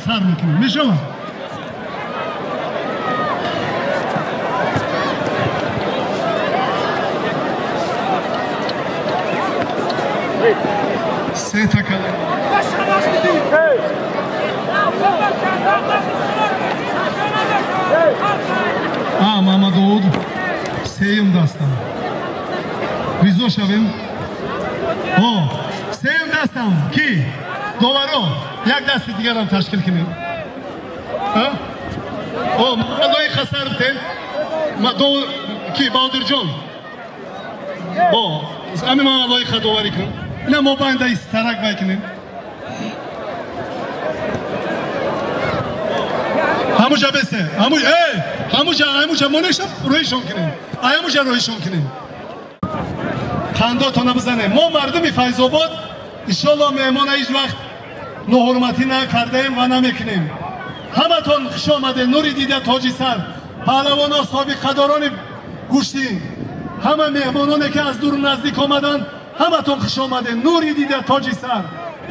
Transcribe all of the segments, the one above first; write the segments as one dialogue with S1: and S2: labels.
S1: сар мекунем. Мешавад? Се та А, Мамадовуд сеюм дастам. Ризо шавем. О, сеюм дастам. Ки? Доваро. Як дасти дигарам ташкил кунем. О, Мамадои Хасар битем. Ки? Баҳодирҷон. О, ами Мамадои доварӣ кун. Ина мо банда истарак вай кунем. Ҳамуҷа бесе. Эй, ҳамуҷа, ҳамуҷа монеша рӯишон кунем. Ай ҳамуҷа рӯишон кунем. Қандотона бизанем. Мо мардуми Файзобод иншолло меҳмона ҳеҷ вақт ноҳурматӣ накардаем ва намекунем. Ҳаматон хуш омадед, нури дида тоҷи сар, паҳлавоно, собиқадорони гӯштӣ, ҳама меҳмононе ки аз дуру наздик омаданд, ҳаматон хуш омадед, нури дида тоҷи сар.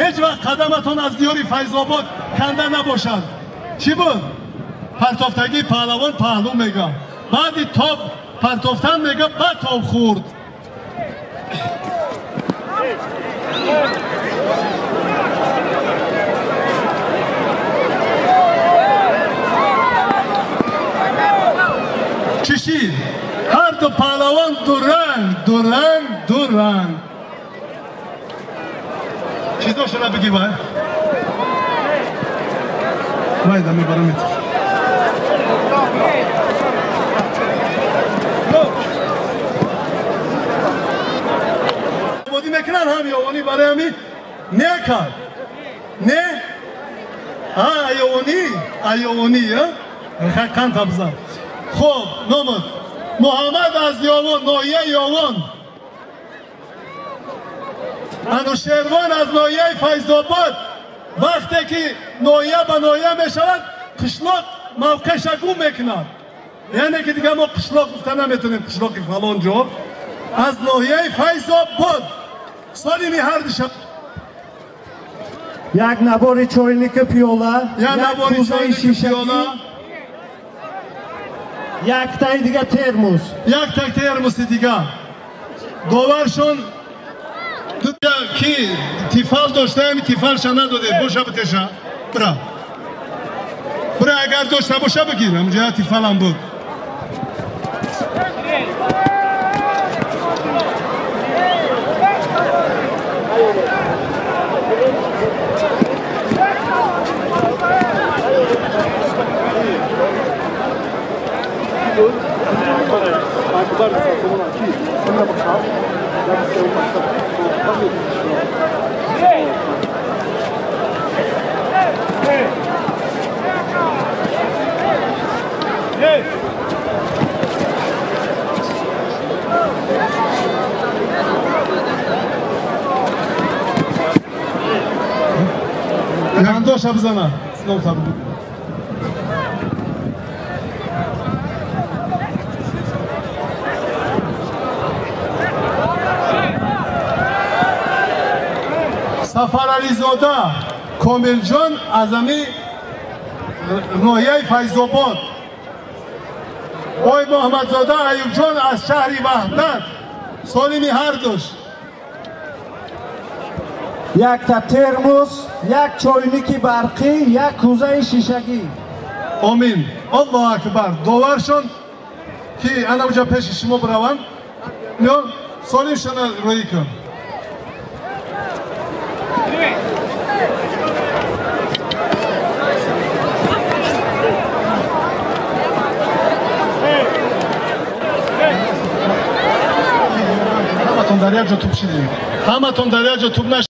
S1: Ҳеҷ вақт қадаматон аз диёри Файзобод канда набошад. Чӣ буд? Партофтагии паҳлавон паҳлӯ мега. Баъди тоб партофтан мега, баъд тоб хӯрд. Чишид? Ҳар ду паҳлавон дуранг, дуранг, дуранг. Чизошона бигӣ вай? Вай да мебарамед. Бодӣ мекунанд ҳам ёвонӣ барои ҳамин не кард. Не? А, аёвонӣ, аёвонӣ, а? Қанд табзан. Хоб, номад. Муҳаммад аз Ёвон, ноҳияи Ёвон. Анушервон аз ноҳияи Файзобод. Вақте ки ноҳия ба ноҳия мешавад, қишлоқ мавқеша гум мекунад. Яъне ки дигар мо қишлоқ гуфта наметонем, қишлоқи фалон ҷо. Аз ноҳияи Файзобод. Солими ҳар душаб.
S2: Як набори чойники пиёла,
S1: як набори чойники пиёла,
S2: яктаи дига термос,
S1: якта термоси дига. Доваршон ки тифал доштаем, тифалша надодед, боша битеша. Бира. Бира, агар дошта боша бигир, ҳамҷоя тифалам буд. Қандоша бизана. Сафарализода Комилҷон аз ами ноҳияи Файзобод. Ой Муҳаммадзода Аюбҷон аз шаҳри Ваҳдат. Солими ҳардуш.
S2: Якта термос, як чойники барқӣ, як кӯзаи шишагӣ.
S1: Омин. Аллоҳу акбар. Доваршон ки ана уҷа пеши шумо бираванд. Солимшона рӯӣ кун. Ҳаматон дар як ҷо туп шидем. Ҳаматон дар як ҷо туп нашидем.